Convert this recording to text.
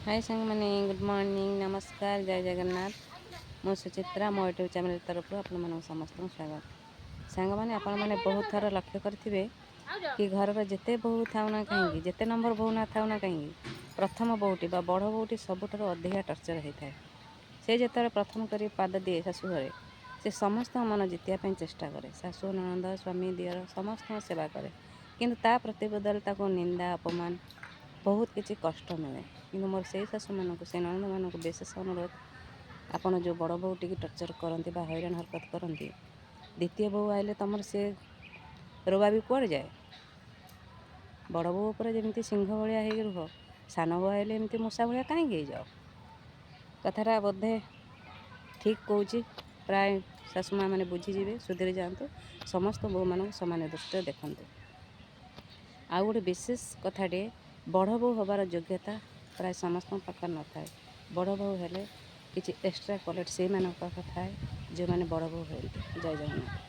High ସାଙ୍ଗମାନେ, good morning, ନମସ୍କାର, ଜୟ ଜଗନ୍ନାଥ। ମୁଁ ସୁଚିତ୍ରା, ମୋ ୟୁଟ୍ୟୁବ୍ ଚ୍ୟାନେଲ୍ ତରଫରୁ ଆପଣମାନଙ୍କୁ ସମସ୍ତଙ୍କୁ ସ୍ୱାଗତ। ସାଙ୍ଗମାନେ, ଆପଣମାନେ ବହୁତ ଥର ଲକ୍ଷ୍ୟ କରିଥିବେ କି ଘରର ଯେତେ ବୋହୂ ଥାଉ ନା କାହିଁକି, ଯେତେ ନମ୍ବର ବୋହୂ ନା ଥାଉ ନା କାହିଁକି, ପ୍ରଥମ ବୋହୂଟି ବା ବଡ଼ ବୋହୂଟି ସବୁଠାରୁ ଅଧିକା ଟର୍ଚର୍ ହେଇଥାଏ। ସେ ଯେତେବେଳେ ପ୍ରଥମ କରି ପାଦ ଦିଏ ଶାଶୁ ଘରେ, ସେ ସମସ୍ତଙ୍କ ମନ ଜିତିବା ପାଇଁ ଚେଷ୍ଟା କରେ। ଶାଶୁ, ନଣନ୍ଦ, ସ୍ୱାମୀ, ଦିଅର ସମସ୍ତଙ୍କ ସେବା କରେ, କିନ୍ତୁ ତା ପ୍ରତିବଦଳରେ ତାକୁ ନିନ୍ଦା, ଅପମାନ, ବହୁତ କିଛି କଷ୍ଟ ମିଳେ। କିନ୍ତୁ ମୋର ସେଇ ଶାଶୁମାନଙ୍କୁ, ସେଇ ନଣନ୍ଦମାନଙ୍କୁ ବିଶେଷ ଅନୁରୋଧ, ଆପଣ ଯେଉଁ ବଡ଼ ବୋହୂ ଟିକେ ଟର୍ଚର୍ କରନ୍ତି ବା ହଇରାଣ ହରକତ କରନ୍ତି, ଦ୍ୱିତୀୟ ବୋହୂ ଆଇଲେ ତୁମର ସେ ରୋବା ବି କୁଆଡ଼େ ଯାଏ? ବଡ଼ ବୋହୂ ଉପରେ ଯେମିତି ସିଂହ ଭଳିଆ ହେଇକି ରୁହ, ସାନ ବୋହୂ ଆଇଲେ ଏମିତି ମୂଷା ଭଳିଆ କାହିଁକି ହେଇଯାଅ? କଥାଟା ବୋଧେ ଠିକ୍ କହୁଛି। ପ୍ରାୟ ଶାଶୁ ମା' ମାନେ ବୁଝିଯିବେ, ସୁଧୁରି ଯାଆନ୍ତୁ। ସମସ୍ତ ବୋହୂମାନଙ୍କୁ ସମାନ ଦୃଷ୍ଟିରେ ଦେଖନ୍ତୁ। ଆଉ ଗୋଟେ ବିଶେଷ କଥାଟିଏ, ବଡ଼ ବୋହୂ ହେବାର ଯୋଗ୍ୟତା ପ୍ରାୟ ସମସ୍ତଙ୍କ ପାଖରେ ନଥାଏ। ବଡ଼ ବୋହୂ ହେଲେ କିଛି ଏକ୍ସଟ୍ରା କ୍ୱାଲିଟି ସେଇମାନଙ୍କ ପାଖରେ ଥାଏ, ଯେଉଁମାନେ ବଡ଼ ବୋହୂ ହୁଅନ୍ତି। ଜୟ ଜଗନ୍ନାଥ।